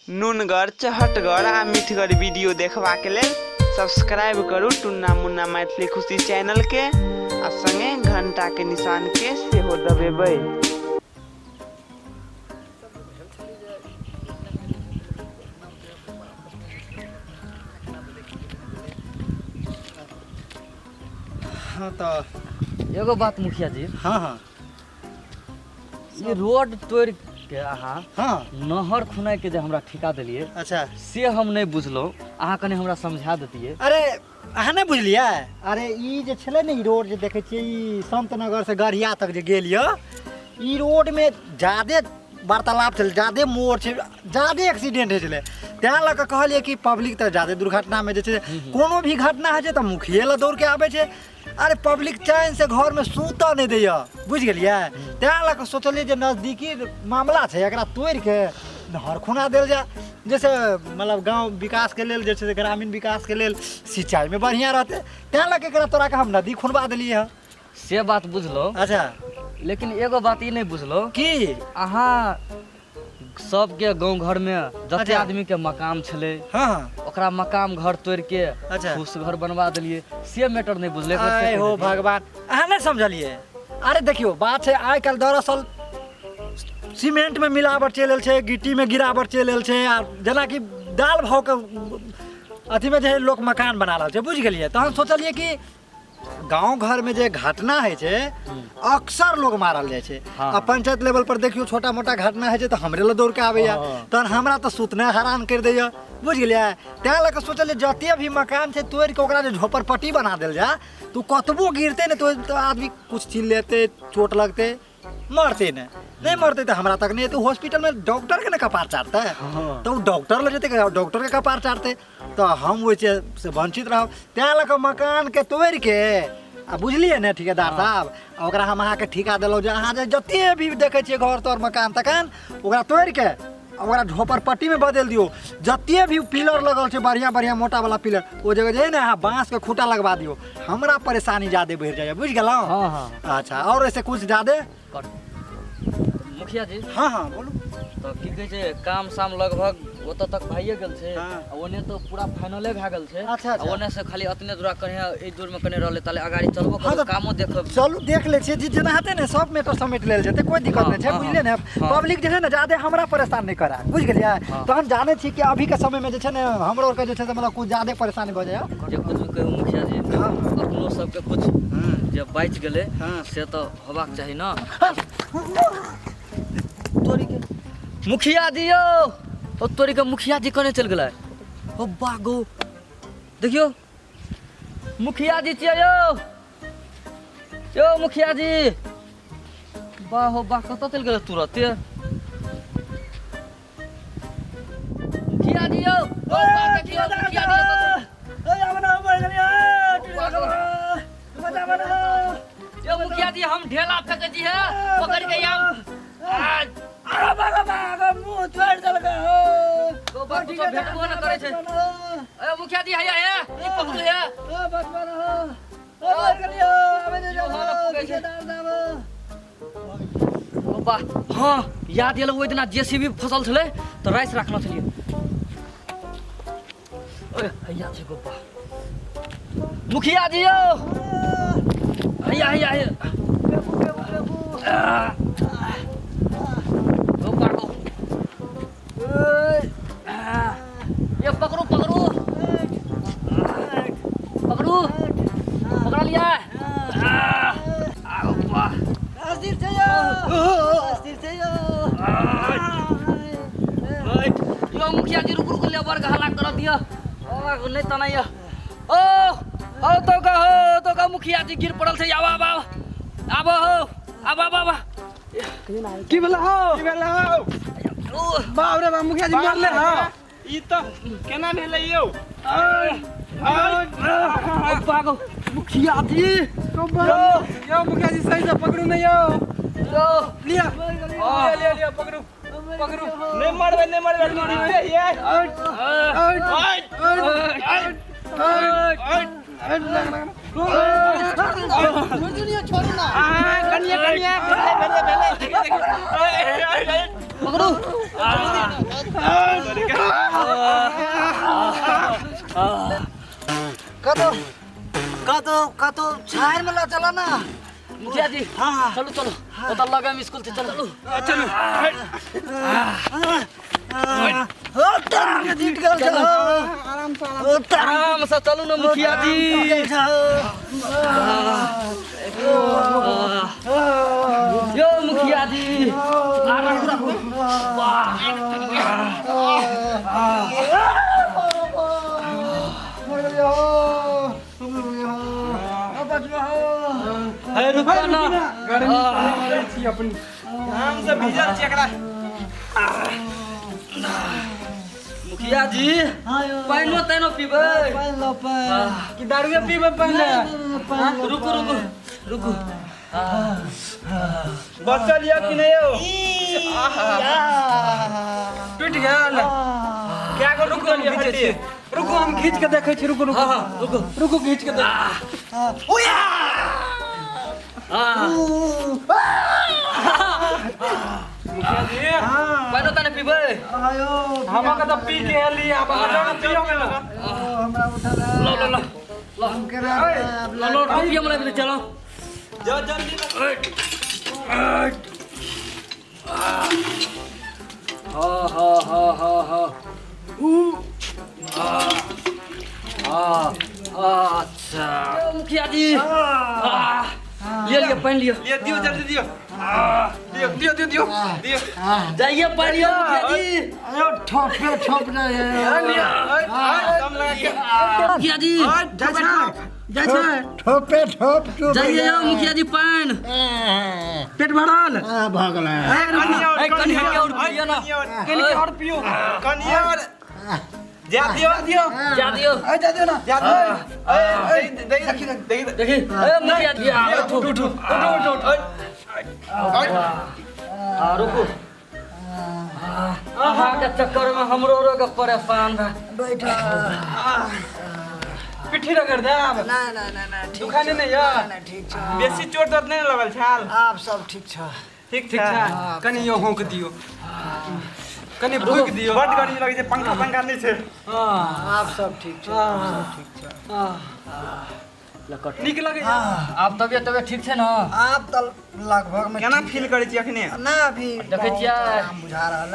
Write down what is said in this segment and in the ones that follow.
नुनगर, चहटगर आ मिठगर वीडियो देखबाक लेल सब्सक्राइब करू टुन्ना मुन्ना मैथिली खुशी चैनल के आ संगे घंटा के निशान के सेहो दबेबै। हाँ तऽ एगो बात मुखिया जी। हाँ हाँ। ई रोड तोड़ के अहाँ हाँ नहर खुनाइ के जे हमरा ठेका देलियै। अच्छा। से हम नहि बुझलहुँ, अहाँ कनि हमरा समझा देतियै। अरे अहाँ नहि बुझलियै? अरे ई जे छलै ने, ई रोड जे देखै छियै, ई संतनगर से गढ़िया तक जे गेल यऽ, ई रोडमे जादे वार्तालाप छलै, जादे मोड़ छै, जादे एक्सीडेंट होइ छलै, तैँ लऽ कऽ कहलियै कि पब्लिक तऽ जादे दुर्घटनामे जे छै, कोनो भी घटना होइ छै तऽ मुखिये लग दौड़ के आबै छै। अरे पब्लिक चैन से घरमे सुतऽ नहि दैए, बुझि गेलियै? तैँ लऽ कऽ सोचलियै जे नजदीकी मामला छै, एकरा तोड़िके नहर खुना देल जाय, जैसे मतलब गाँव विकासके लेल जे छै से ग्रामीण विकासके लेल सिंचाइमे बढ़िआँ रहतै। तैँ लऽ कऽ एकरा तोराके हम नदी खुनबा देलियै हँ। से बात बुझलहुँ। अच्छा। लेकिन एगो बात ई नहि बुझलहुँ कि अहाँ सबके गाँव घरमे जते अच्छा। आदमी के मकान छलै, हाँ हाँ, ओकरा मकान घर तोड़ के अच्छा। फूस घर बनवा देलियै, से मैटर नहि बुझलै। आय हो भगवान, अहाँ नहि समझलियै? अरे देखियौ, बात छै आइ काल्हि दरअसल सीमेंटमे मिलावट चलि आयल छै, गिट्टीमे गिरावट चलि आयल छै, आ जेनाकि दालि भावके अथीमे जे है लोक मकान बना रहल छै, बुझि गेलियै? तहन सोचलियै कि गाँव घरमे जे घटना होइ छै अक्सर लोग मारल जाइ छै। हाँ। आ पंचायत लेवल पर देखियौ, छोटा मोटा घटना होइ छै तऽ हमरे लग दौड़ के आबैया। हाँ। तहन हमरा तऽ सुतनाइ हरान करि दैया, बुझि गेलियै? तैँ लऽ कऽ सोचलियै जते भी मकान छै तोड़ि कऽ ओकरा जे झोपड़पट्टी बना देल जाय तऽ ओ कतबो गिरतै ने तऽ आदमी कुछ चिल्लेतै, चोट लगतै, मरतै नहि। नहि मरतै तऽ हमरा तक नहि एतै, हॉस्पिटलमे डॉक्टरके ने कपार चाटतै। हाँ। तऽ ओ डॉक्टर लग जेतै, डॉक्टरके कपार चाटतै, तऽ हम ओहि से वंचित रहब। तैँ लऽ कऽ मकानके तोड़िके आ बुझलियै ने ठिकेदार साहब, आ ओकरा हम अहाँके ठिका देलहुँ जे अहाँ जे जते भी देखै छियै घर तर मकान तकान, ओकरा तोड़िके आ ओकरा झोपड़पट्टीमे बदलि दियौ। जते भी पिलर लगल छै, बढ़िआँ बढ़िआँ मोटावला पिलर, ओ जगह जे है ने अहाँ बाँसके खूँटा लगवा दियौ। हमरा परेशानी जादे बढ़ि जाइए, बुझि गेलहुँ? हाँ हाँ। अच्छा, आओर एहिसँ किछु जादे? मुखिया जी। हाँ हाँ बोलू। तऽ की कहै छै, काम साम लगभग ओतऽ तक भइए गेल छै। हाँ। आ ओने तऽ पूरा फाइनले भए गेल छै। अच्छा, आ अच्छा। ओने से खाली अतने दूरा कने एहि दूरमे कने रहलै, ताले अगाड़ी चलबो हाँ, करू, तऽ कामो देखब। चलू देख लै छियै, जे जेना हेतै ने सब मैटर समेट लेल जेतै, कोइ दिक्कत हाँ, नहि छै। हाँ, बुझलियै ने? हाँ। पब्लिक जे छै ने जादे हमरा परेशान नहि करा, बुझि गेलियै? हाँ। तहन जानै छी कि अभीके समयमे जे छै ने हमरो आरके जे छै से मतलब कुछ जादे परेशानी भऽ जाइए। जे कुछ भी कहू मुखिया जी, हाँ। अपनो सबके कुछ जे बचि गेलै हाँ। से तऽ होबाक चाही ने। तोरी के मुखिया जी यौ, ओ तोरी के मुखिया जी कने चलि गेलै? ओ बागो देखियौ, मुखिया जी छियै यौ, यौ मुखिया जी, वाह हो वाह, कतऽ चलि गेलै तुरते मुखिया जी यौ? ओ वाह, देखियौ मुखिया जी कतऽ। यो मुखिया जी, हम ढेला फेंके छी है, पकड़ के आम। गो बा, कुछो भेटबो न करै छै। ए मुखिया जी, हैया हे, ई पकड़ू हे। ओ बा, हाँ याद एलो, ओहि दिना जेसीबी फसल छलै तऽ राइस राखने छलियै। ओए हैया छै गोपा। मुखिया जी यौ, हैया हैया हैया गोपा गो। ये पकड़ू पकड़ू पकड़ू, पकड़ लिया। आ गोपा, यो मुखिया जी, रुक रुक, लेबर के हल्ला कर दिया, ओ नहीं तनाइया। ओ ओ तो का हो, तो का मुखिया जी गिर पड़ल छै। आब आब आब आब हो, आब आब आब। की भेलै हौ? की भेलै हौ? ओ बाप रे बाप, मुखिया जी मरले हौ। ई तऽ केना भेलै यौ? ओ बागो मुखिया जी। यौ मुखिया जी, सही से पकड़ू ने यौ। यो लिअ लिअ लिअ लिअ, पकड़ू पकड़ू। नहि मरबै, नहि मरबै, जीते हियै। कनिए कनिए, भेलै भेलै भेलै, देखियौ देखियौ। पकड़ू। कतो कतो कतो छायर में ला चला ना मुखिया जी। हाँ चलू चलू, ओतऽ लगे में स्कूल छै, चलू चलू। आराम से चलू ना मुखिया जी। यो मुखिया जी, आराम राखू। वाह, हे रुको ना, गर्मी मरै छी अपन, हम सब भीजल छी एकरा। मुखिया जी पानिओ तानिओ पीबै? कि दारुए पीबै पहिले? रुकू रुकू रुकू, बचल यऽ कि नहि यौ? टूटि गेल क्या गो? रुकू, रुकू रुकू, हम खींच के देखै छी। रुकू रुकू रुकू रुकू, खींच के देख। मुखिया जी पानिओ तानि पीबै? हम के तऽ पी के एली, आब अहाँ पियो के लगा। लो लो लो लो लो लो, रुपिया मला भी चलो। जाओ जल्दी। हाँ हाँ हाँ हाँ हाँ, हाँ अच्छा मुखिया जी, लियो लियो पानि लियो, लियो दियो जल्दी दियो, दियो दियो दियो दियो दियो, जाइए पानि लियो मुखिया जी। ठोपे ठोप ना मुखिया जी, ठोपे ठोप जाइए मुखिया जी पानि पेट भरल भऽ गेलै। कनि और पियो ना, कनि और पियो, कनि और जा दियो, दियो जा दियो, ए जा दियो ना, जा दियो। ए देख देख देखी ए मुखिया जी, उठो उठो उठो उठो। आ रुकू, अहाँ के चक्कर में हमरो के परेशान भए बैठा पिट्ठी रगड़ दे आब। ना ना ना ना, ठीक दुखाने नहीं यार, ना ठीक छ, बेसी चोट दर्द नहीं लगल छाल? आब सब ठीक छ, ठीक ठीक छ। कनि यो होंक दियो, कनि भूक दियो, बड गर्मी लगै छै, पंखा पंखा नहि छै। आब सब ठीक छ, सब ठीक छ। नीक लगै आब तबियत तबियत ठीक छै ना? आब तऽ लगभग में केना फील करै छी अखने? ना अभी देखै छियै बुझा रहल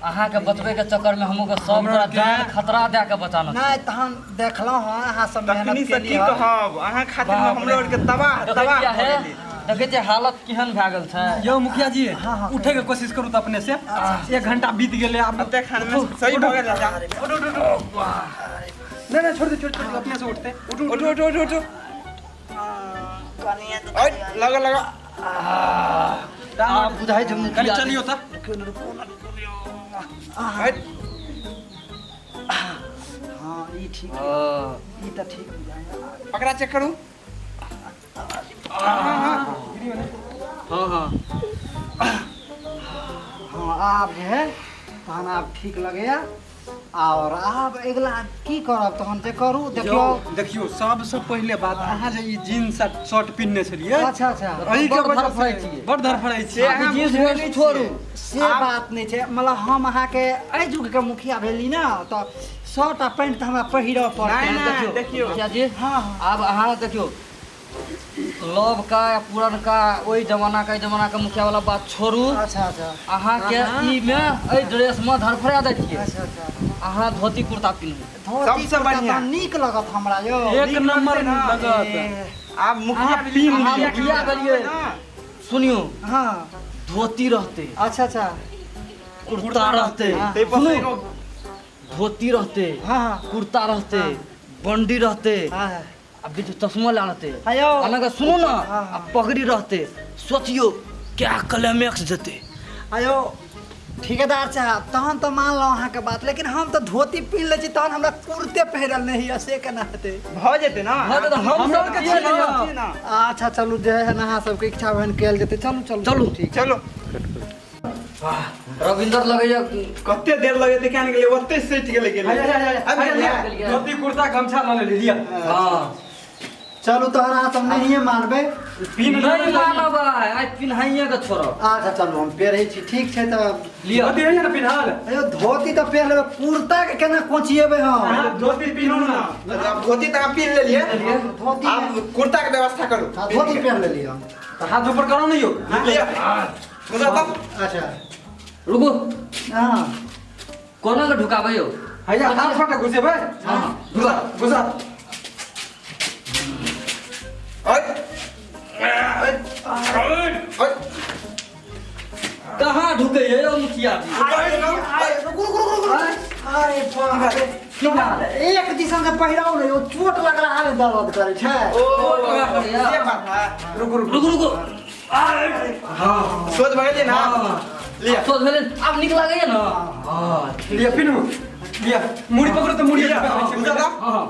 अहाँ के बचबै के चक्कर में हमहू के सब तरह जान खतरा दए के बचाना। नहीं तहन देखलहुँ हँ अहाँ सब मेहनत से की केलियै। कहब, अहाँ खातिर हमरो आर के तबाह तबाह है। देखै छियै हालत केहन भए गेल छै। यौ मुखिया जी, उठे के कोशिश करू तऽ अपने से, 1 घंटा बीत गेलै आब एते खान में सही भऽ गेल। उठ उठ उठ, नहीं नहीं छोड़ दे, छोड़ छोड़, अपने से उठते। उठ उठ उठ उठ उठ, लगा लगा आब बुझाइ छै मुखिया। चलियो तऽ हाँ ई ठीक, ई तऽ ठीक बुझाइया। पकड़ा चेक करू। हाँ हाँ हाँ, आब जे है तहन आब ठीक लगैया। और आब अगिला की करब तहन जे करू देखियो। देखियो सबसे पहिले बात, अहाँ जे ई जींस आ शर्ट पिन्हने छलियै, अच्छा अच्छा, एहि के बड़ वजह धड़फड़ाइ से छियै। बड़ धड़फड़ाइ छियै। अहाँ जींस नहि छोड़ू, से बात नहि छै। मतलब हम अहाँके एहि युगके मुखिया भेली ना, तऽ शर्ट आ पैंट तऽ हमरा पहिरऽ पड़तै। देखियो मुखिया जी, हाँ आब अहाँ देखियो लव का या पुरनका ओहि जमाना के जमाना के मुखिया वाला बात छोड़ू। अच्छा अच्छा, अहाँ के ई में एहि ड्रेस में धड़फड़ा दै छियै। अच्छा अच्छा, अहाँ धोती कुर्ता पिन्हू, धोती कुर्ता नीक लगत हमरा यौ, एक नंबर लगत। आब मुखिया मुखिया भेलियै, सुनियो, हाँ धोती रहते, अच्छा अच्छा, कुर्ता रहते, धोती रहते, हाँ कुर्ता रहते, बंडी रहते, अभी जो चश्मा ला रहते, अलग सुनू ना, पगड़ी रहते, सोचियो क्या क्लाइमैक्स जते। आयो ठेकेदार साहब, तहन तऽ मानलहुँ अहाँके बात, लेकिन हम तऽ धोती पिन्ह लै छी तहन हमरा कुर्ते पहिरल नहि यऽ, से केना हेतै? भऽ जेतै ना, हम सब के ना। अच्छा चलू, जे है अहाँ सबके इच्छा वहन कयल जेतै। चलू चलू चलू ठीक, चलू। रविंदर लगैया कते देर लगेतै केना गेलै, ओते सटि गेलै गेलै। धोती कुर्ता गमछा लऽ लेली लिअ। हाँ चलू, तहन अहाँ सब नहिये मानबै पिन नहीं मानब आइ पिन्हाइए के छोड़ब। अच्छा चलू हम पेरहै छी, ठीक छै तऽ लिअ। धोती होइए ने पिन्हल? अयो धोती तऽ पेर लेबै, कुर्ता के केना कोचिएबै हम? धोती पिन्हू ना। आब धोती तऽ अहाँ पिन्ह लेलियै, धोती आब कुर्ता के व्यवस्था करू। हाँ, धोती पेर लेलियै हम। तऽ हाथ ऊपर करू ने यौ। लिअ। घुसा तऽ। अच्छा रुकू। हाँ कोना के ढुकाबै यौ? हैया हाथ फटा घुसेबै। हाँ घुसा घुसा। कहाँ ढुकै यौ मुखिया जी? रुकू रुकू रुकू। अरे बाप रे, एक दिसन से पहिराउ ने, ओ चोट लगला आरे दर्द करै छै। ओ से बात है। रुकू रुकू रुकू रुकू। हाँ सोच भऽ गेलियै ना? लिअ। सोच भेलै, आब नीक लागैया ने? हाँ लिअ पिन्हू। लिअ मुड़ी पकड़ू तऽ मुड़ी। घुसा तऽ। हाँ।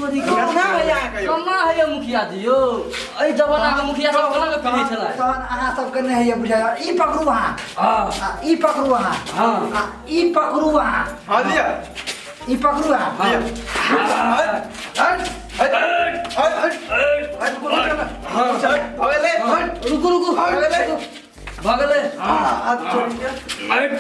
केना होइए अहाँके यौ? कमा है मुखिया जी यौ, एहि जमाना के मुखिया सब कोना के पिन्है छलै? तहन अहाँ सबके नहि होइए बुझाइ। ई पकड़ू अहाँ। हाँ ई पकड़ू अहाँ। हाँ ई पकड़ू अहाँ। हाँ लिअ। ई पकड़ू अहाँ। लिअ। भऽ गेलै? रुकू रुकू। भऽ गेलै? भऽ गेलै। हट।